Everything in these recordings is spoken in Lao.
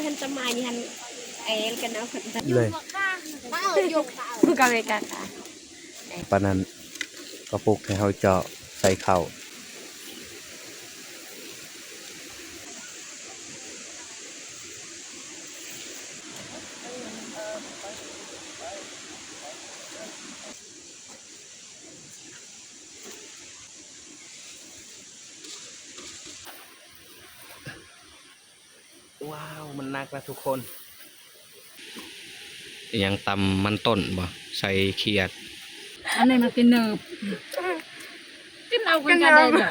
ຫັ້ນສະມາຍຫັ້ນ ເອລກັນເອົາເລີຍ ກະເວກາກາ ປານນັ້ນ ກະປຸກໃຫ້ເຮົາເຈາະໃສ່ເຂົ້າ. ວ້າວ ມັນໜັກນະທຸກຄົນ. ອີຫຍັງ ຕຳມັນຕົ້ນບໍ່? ໃສ່ຂຽດ. ອັນນີ້ມັນກິນເນີບ ກິນເອົາກັນໄດ້ເດີ.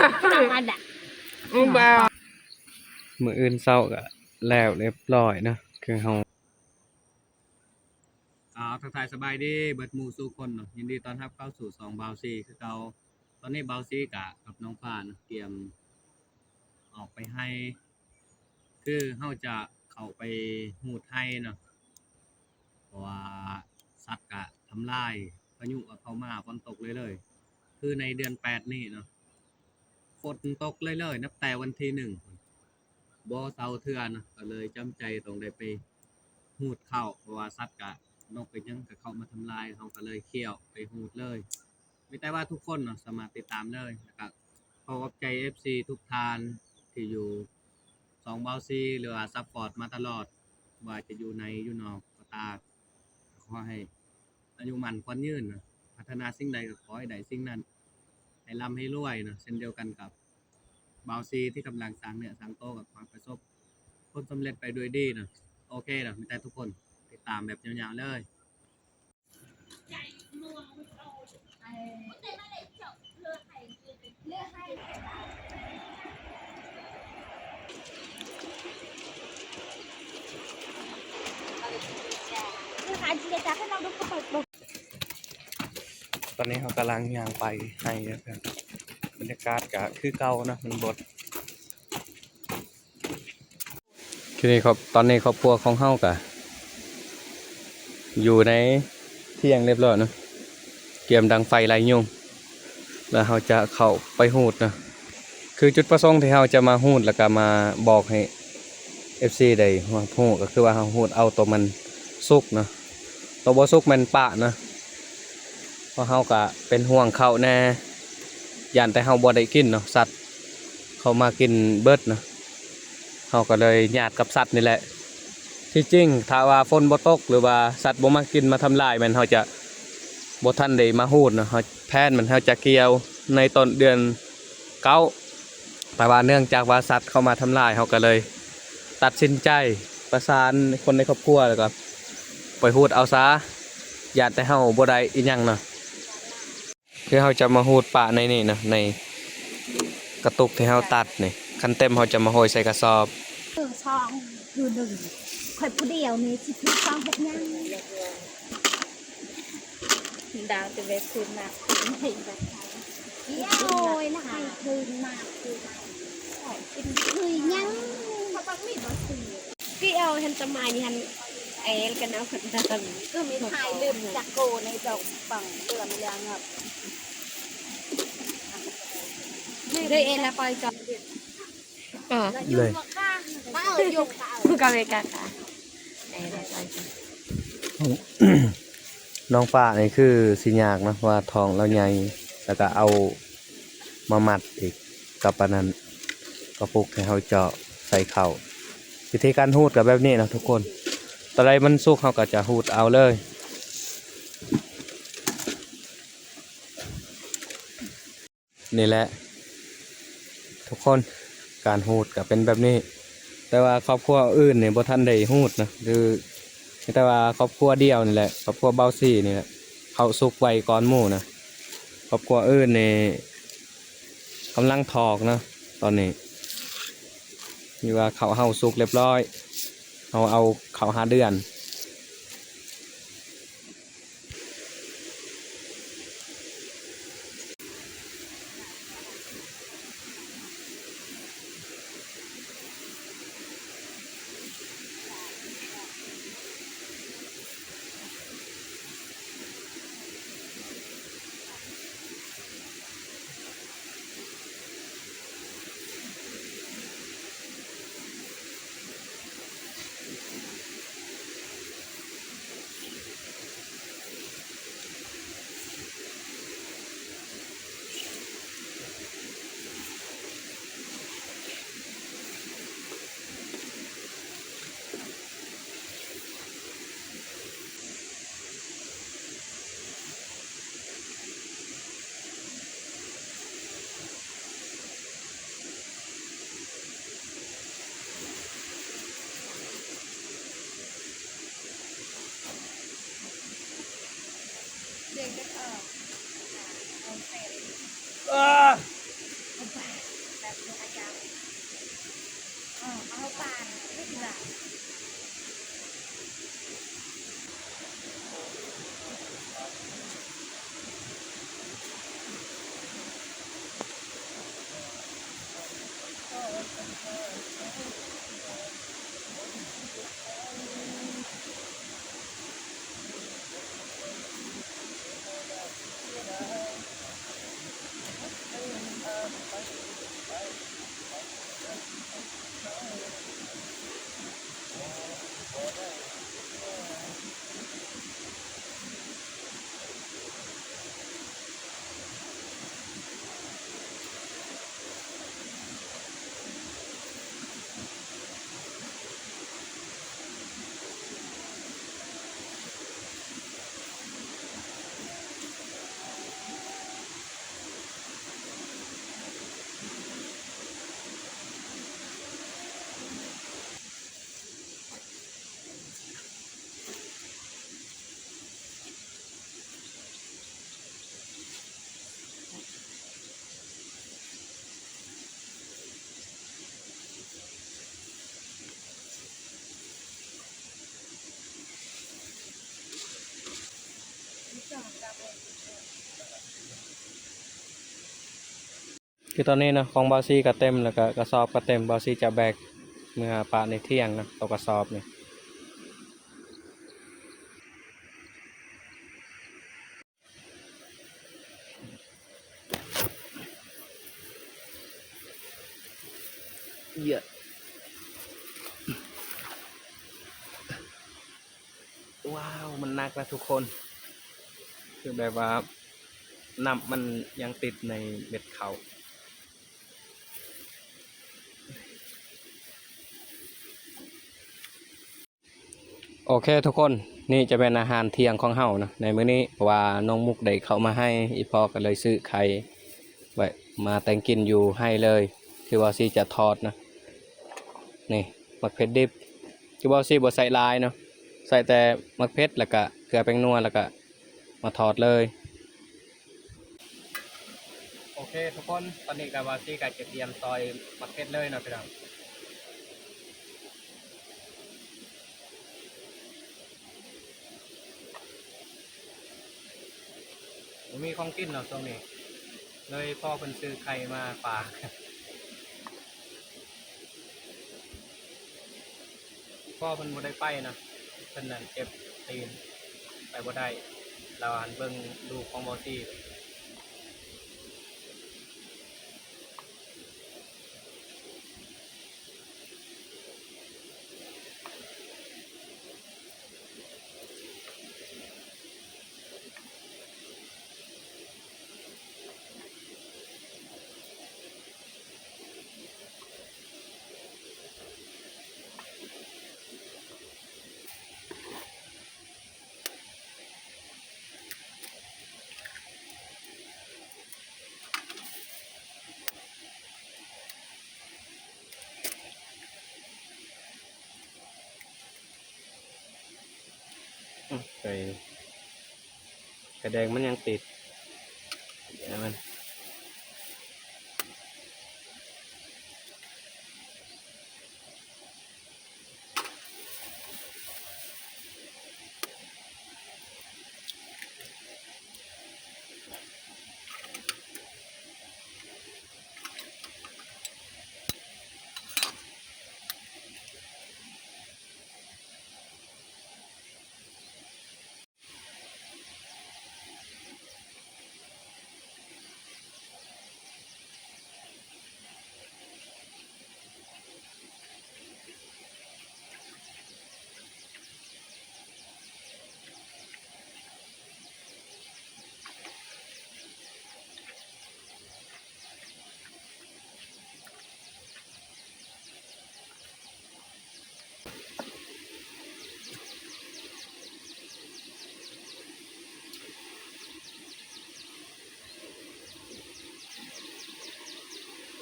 ມື້ອື່ນເຊົ້າກະແລ້ວຮຽບຮ້ອຍເນາະ ຄືເຮົາ ກາບທັກທາຍສະບາຍດີເບິດໝູ່ສູ່ຄົນເນາະ, ຍິນດີຕ້ອນຮັບເຂົ້າສູ່ຊ່ອງບ່າວຊີຄືເກົ່າ. ຕອນນີ້ບ່າວຊີກະກັບນ້ອງຟ້າເນາະ ກຽມອອກໄປໄຮ່ ຄືເຮົາຈະເຂົ້າໄປຮູດໄຮ່ເນາະ ເພາະວ່າສັດກະທຳລາຍ ພາຍຸກະເຂົ້າມາ ຝົນຕົກເລື້ອຍໆ ຄືໃນເດືອນແປດນີ້ເນາະ ຝົນຕົກເລື້ອຍໆ ນັບແຕ່ວັນທີໜຶ່ງ ບໍ່ເຊົາເທື່ອນະ, ກະເລີຍຈຳໃຈຕ້ອງໄດ້ໄປຮູດເຂົ້າ ເພາະວ່າສັດກະ ນົກກະຫຍັງກະເຂົ້າມາທຳລາຍ, ເຮົາກະເລີຍຂ້ຽວໄປຮູດເລີຍ. ມີແຕ່ວ່າທຸກຄົນເນາະ ສາມາດຕິດຕາມເລີຍ ແລ້ວກະຂໍຂອບໃຈເອັຟຊີທຸກທ່ານທີ່ຢູ່ຊ່ອງບ່າວຊີ ຫຼືວ່າຊັບພອດມາຕະຫຼອດ ວ່າຈະຢູ່ໃນຢູ່ນອກກໍຕາມ. ຂໍໃຫ້ອາຍຸໝັ້ນຂວັນຍືນເນາະ, ປາດຖະໜາສິ່ງໃດກໍຂໍໃຫ້ໄດ້ສິ່ງນັ້ນ, ໃຫ້ລ່ຳໃຫ້ລວຍເນາະ. ເຊັ່ນດຽວກັນກັບບ່າວຊີທີ່ກຳລັງສ້າງເນື້ອສ້າງໂຕ ກໍຂໍໃຫ້ປະສົບຜົນສຳເລັດໄປດ້ວຍດີເນາະ. ໂອເຄເນາະ, ມີແຕ່ທຸກຄົນຕິດຕາມແບບຍາວໆເລີຍ. ຕອນນີ້ເຮົາກຳລັງຍ່າງໄປໄຮ່ເດີ ບັນຍາກາດກະຄືເກົ່າເນາະ ມັນບົດ. ຄືນີ້ ຄອບ ຕອນນີ້ຄອບຄົວຂອງເຮົາກະຢູ່ໃນທ່ຽງຮຽບຮ້ອຍເນາະ, ກຽມດັງໄຟໄລ່ຍຸງ ແລ້ວເຮົາຈະເຂົ້າໄປຮູດເນາະ. ຄືຈຸດປະສົງທີ່ເຮົາຈະມາຮູດ ແລ້ວກະມາບອກໃຫ້ເອັຟຊີໄດ້ຮັບຮູ້ ກໍຄືວ່າເຮົາຮູດເອົາໂຕມັນສຸກເນາະ, ໂຕບໍ່ສຸກແມ່ນປະເນາະ. ເພາະເຮົາກະເປັນຫ່ວງເຂົ້າແດ່ ຢ້ານແຕ່ເຮົາບໍ່ໄດ້ກິນເນາະ, ສັດເຂົ້າມາກິນເບິດເນາະ, ເຮົາກໍເລີຍຍາດກັບສັດນີ້ແຫຼະ. ທີ່ຈິງຖ້າວ່າຝົນບໍ່ຕົກ ຫຼືວ່າສັດບໍ່ມາກິນມາທຳລາຍ ແມ່ນເຮົາຈະບໍ່ທັນໄດ້ມາຮູດເນາະ, ເຮົາ ແຜນແມ່ນເຮົາຈະກ່ຽວໃນຕົ້ນເດືອນເກົ້າ. ແຕ່ວ່າເນື່ອງຈາກວ່າສັດເຂົ້າມາທຳລາຍ ເຮົາກໍເລີຍຕັດສິນໃຈປະສານຄົນໃນຄອບຄົວ ແລ້ວກໍໄປຮູດເອົາຊາ, ຢ້ານແຕ່ເຮົາບໍ່ໄດ້ອີ່ຫຍັງເນາະ. ຄືເຮົາຈະມາຮູດປະໃນນີ້ເນາະ, ໃນກະຕຸກທີ່ເຮົາຕັດນີ້, ຄັນເຕັມເຮົາຈະມາໂຮຍໃສ່ກະສອບ. ເອີ ສອງ ຄືໜຶ່ງ ຂ້ອຍຜູ້ດຽວນີ້ຊິຖືກສອງເຮັດຫຍັງ? ດາວຈະໄປຄືນມາ ຄືນໃຫ້ບັດ ໂອ້ຍ ລະໃຫ້ຄືນມາ ຄືນມາ ຂ້ອຍກິນຄືຫຍັງ? ເຂົາບັກມີບໍ່ຊື້ ຄືເອົາຫັ້ນ ສະມາຍຫັ້ນ ເອລກັນເອົາຫັ້ນ ຄືມີຖ່າຍລືມຈັກໂກໃນດອກປັງເຫຼືອມເຫຼືອງ ເດີເອລະ ປອຍຈອນ ເອີ ເລີຍ ກະເວກາກາ ເອີ ປອຍຈອນ. ນ້ອງປ້ານີ້ຄືຊິຍາກເນາະ ເພາະວ່າທ້ອງລາວໃຫຍ່ ແລ້ວກະເອົາມາມັດອີກກັບອັນນັ້ນ ກະປຸກໃຫ້ເຮົາເຈາະໃສ່ເຂົ້າ. ວິທີການຮູດກະແບບນີ້ເນາະທຸກຄົນ, ຕອນໃດມັນສຸກເຮົາກະຈະຮູດເອົາເລີຍ. ນີ້ແຫຼະທຸກຄົນ ການຮູດກະເປັນແບບນີ້, ແຕ່ວ່າຄອບຄົວອື່ນນີ້ບໍ່ທັນໄດ້ຮູດນະ ຄືມີແຕ່ວ່າຄອບຄົວດຽວນີ້ແຫຼະ ຄອບຄົວບ່າວສີນີ້ແຫຼະ ເຂົ້າສຸກໄວກ່ອນໝູ່ນະ. ຄອບຄົວອື່ນນີ້ກຳລັງຖອກນະ ຕອນນີ້ ນີ້ວ່າເຂົ້າເຮົາສຸກຮຽບຮ້ອຍ, ເຮົາເອົາເຂົ້າຫ້າເດືອນ. ຄືຕອນນີ້ເນາະ ຂອງບ່າວຊີກໍເຕັມ ແລ້ວກໍກະສອບກໍເຕັມ ບ່າວຊີຈະແບກເມືອປະໃນຖຽງເນາະ ໂຕກະສອບນີ້. ເຢະ ວ້າວ ມັນໜັກນະທຸກຄົນ ຄືແບບວ່ານ້ຳມັນຍັງຕິດໃນເມັດເຂົ້າ. ໂອເຄທຸກຄົນ ນີ້ຈະແມ່ນອາຫານທ່ຽງຂອງເຮົານະ ໃນມື້ນີ້ ເພາະວ່ານ້ອງມຸກໄດ້ເຂົ້າມາໄຮ່ ອີ່ພໍ່ກໍເລີຍຊື້ໄຂ່ໄວ້ມາແຕ່ງກິນຢູ່ໄຮ່ເລີຍ ຄືວ່າຊິຈະທອດນະ. ນີ້ໝາກເຜັດດິບ ຄືວ່າຊິບໍ່ໃສ່ຫຼາຍເນາະ ໃສ່ແຕ່ໝາກເຜັດ ແລ້ວກະເກືອແປ້ງນົວ ແລ້ວກະມາທອດເລີຍ. ໂອເຄທຸກຄົນ ຕອນນີ້ກໍບ່າວຊີກໍຈະກຽມຊອຍໝາກເຜັດເລີຍເນາະພີ່ນ້ອງ. ບໍ່ມີຂອງກິນເນາະຊ່ວງນີ້ ເລີຍພໍ່ເພິ່ນຊື້ໄຂ່ມາຝາກ. ພໍ່ເພິ່ນບໍ່ໄດ້ໄປນະ ເພິ່ນນັ້ນເຈັບຕີນ ໄປບໍ່ໄດ້ ລາວຫັ້ນເບິ່ງລູກຂອງບ່າວຊີ. ອືມ ໄປ ກະແດງມັນຍັງຕິດ ເອົາມັນ.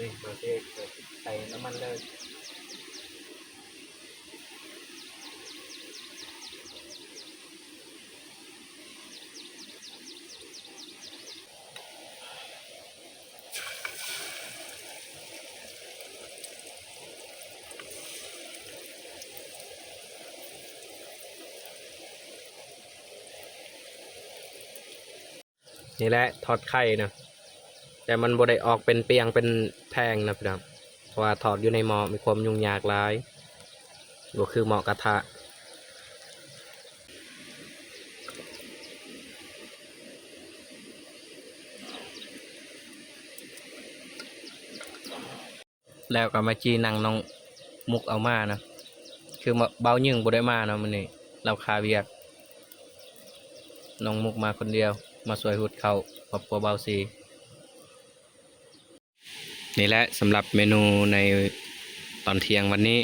ນີ້ ເຮົາຊິໃສ່ນ້ຳມັນເລີຍ. ນີ້ແຫຼະ ທອດໄຂ່ນະ ແຕ່ມັນບໍ່ໄດ້ອອກເປັນປ່ຽງເປັນແທ່ງນະພີ່ນ້ອງ ເພາະວ່າທອດຢູ່ໃນໝໍ້ມີຄວາມຫຍຸ້ງຍາກຫຼາຍ ບໍ່ຄືໝໍ້ກະທະ. ແລ້ວກໍມາຈີ່ນັ່ງນ້ອງມຸກເອົາມານະ ຄື ບ່າວຍຶງບໍ່ໄດ້ມາເນາະມື້ນີ້ ລາວຄາວຽກ ນ້ອງມຸກມາຄົນດຽວ ມາຊ່ວຍຫຸດເຂົ້າຄອບຄົວບ່າວສີ. ນີ້ແຫຼະສຳລັບເມນູໃນຕອນທ່ຽງວັນນີ້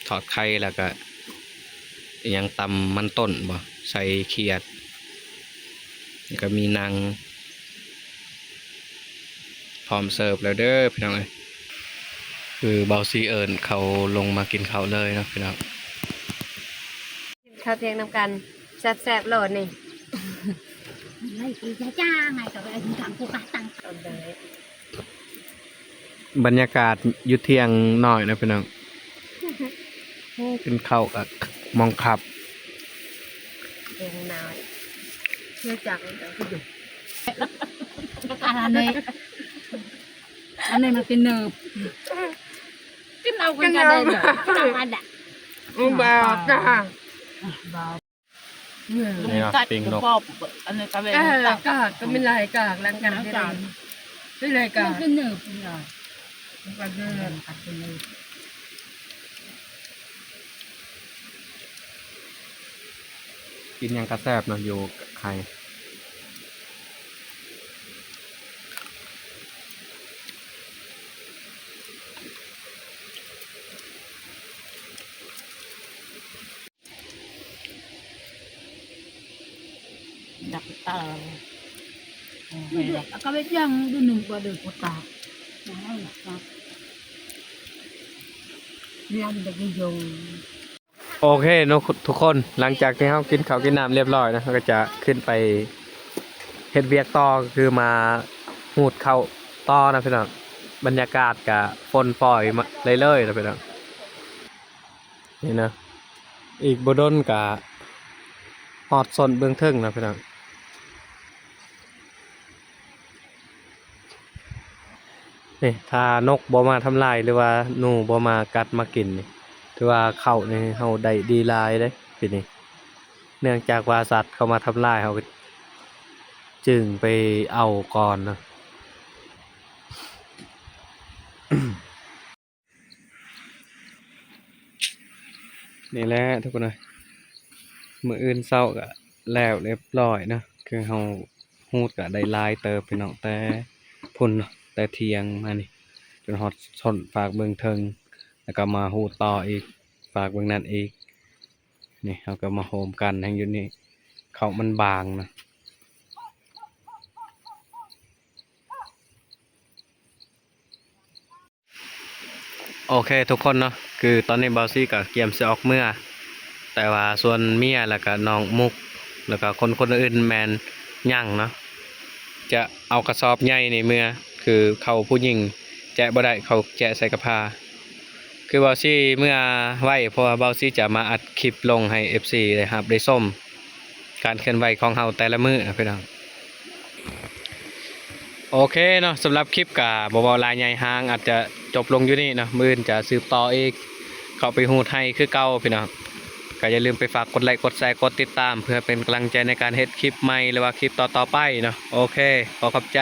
ທອດໄຂ່ ແລ້ວກະ ອີ່ຫຍັງ ຕຳມັນຕົ້ນບໍ ໃສ່ຂຽດ ແລ້ວກະມີນັ່ງ ພ້ອມເສີບແລ້ວເດີພີ່ນ້ອງເອີຍ. ຄືບ່າວສີເອີ້ນເຂົາລົງມາກິນເຂົ້າເລີຍເນາະພີ່ນ້ອງ. ກິນເຂົ້າທ່ຽງນຳກັນ ແຊບໆໂລດນີ້. ໄລ່ຕີຈ້າໆ ໄງກໍໄປເອົາຢູ່ທາງຜູ້ກະຕັ້ງ. ບັນຍາກາດຢູ່ທ່ຽງນ້ອຍນະພີ່ນ້ອງ ໂອ້ ກິນເຂົ້າກະມອງຄັບ. ທ່ຽງນ້ອຍ ເພື່ອຈັກ ອັນນີ້. ອັນນີ້ມັນເປັນເນີບ ກິນເອົາກັນກໍໄດ້ເລີຍ ທຳມະດາ ບໍ່ກະ ນີ້ເນາະ ປີກນົກ ອັນນີ້ກະເວນ ກະ ກະມີຫຼາຍກະ ຫຼັງກັນເປັນ ເປັນຫຼາຍກະ ເປັນເນີບ ເປັນເນີບ ກິນຫຍັງກະແຊບເນາະ ຢູ່ໄຮ່ ດັກຕາ ກະເວຍງດູໜຶ່ງກວ່າເດີໂຄຕາ ເນຍມັນຈະກິນຢົງ. ໂອເຄເນາະທຸກຄົນ ຫຼັງຈາກທີ່ເຮົາກິນເຂົ້າກິນນ້ຳລຽບຮ້ອຍນະ ເຮົາກໍຈະຂຶ້ນໄປເຮັດວຽກຕໍ່ ກໍຄືມາຮູດເຂົ້າຕໍ່ນະພີ່ນ້ອງ. ບັນຍາກາດກະຝົນຝອຍມາເລື້ອຍໆນະພີ່ນ້ອງ. ນີ້ນະ ອີກບໍ່ດົນກະຮອດສົ້ນເບື້ອງເທິງນະພີ່ນ້ອງ. ນີ້ ຖ້ານົກບໍ່ມາທຳລາຍ ຫຼືວ່າໜູບໍ່ມາກັດມາກິນນີ້ ຖືວ່າເຂົ້ານີ້ເຮົາໄດ້ດີຫຼາຍເດ້ປີນີ້ ເນື່ອງຈາກວ່າສັດເຂົ້າມາທຳລາຍ ເຮົາກໍຈຶ່ງໄປເອົາກ່ອນເນາະ. ນີ້ແຫຼະທຸກຄົນເອີຍ ມື້ອື່ນເຊົ້າກະແລ້ວລຽບຮ້ອຍເນາະ. ຄືເຮົາຮູດກະໄດ້ຫຼາຍເຕີບພີ່ນ້ອງ ແຕ່ພຸ້ນເນາະ ແຕ່ທ່ຽງມານີ້ ຈົນຮອດສົ້ນຟາກເບື້ອງເທິງ ແລ້ວກະມາຮູດຕໍ່ອີກຟາກເບື້ອງນັ້ນອີກ. ນີ້ເຮົາກະມາໂຮມກັນແຮ່ງຢູ່ນີ້ ເຂົ້າມັນບາງນະ. ໂອເຄທຸກຄົນເນາະ ຄືຕອນນີ້ບ່າວຊີກະກຽມຊິອອກເມືອ ແຕ່ວ່າສ່ວນເມຍ ແລ້ວກະນ້ອງມຸກ ແລ້ວກະຄົນຄົນອື່ນແມ່ນຍັງເນາະ ຈະເອົາກະສອບໃຫຍ່ນີ້ເມືອ ຄືເຂົ້າຜູ້ຍິງແຈະບໍ່ໄດ້ ເຂົ້າແຈະໃສ່ກະພາ. ຄືບ່າວຊີເມືອໄວ ເພາະວ່າບ່າວຊີຈະມາອັດຄລິບລົງໃຫ້ເອັຟຊີໄດ້ຮັບໄດ້ຊົມ ການເຄື່ອນໄຫວຂອງເຮົາແຕ່ລະມື້ນະພີ່ນ້ອງ. ໂອເຄເນາະ ສຳລັບຄລິບກະບໍ່ເວົ້າຫຼາຍໃຫຍ່ຫາງ ອາດຈະຈົບລົງຢູ່ນີ້ເນາະ ມື້ອື່ນຈະສືບຕໍ່ອີກ ເຂົ້າໄປຮູດໄຮ່ຄືເກົ່າພີ່ນ້ອງ. ກະຢ່າລືມໄປຝາກກົດໄລກ໌ ກົດແຊ ກົດຕິດຕາມ ເພື່ອເປັນກຳລັງໃຈໃນການເຮັດຄລິບໃໝ່ ຫຼືວ່າຄລິບຕໍ່ໆໄປເນາະ. ໂອເຄ ຂໍຂອບໃຈ.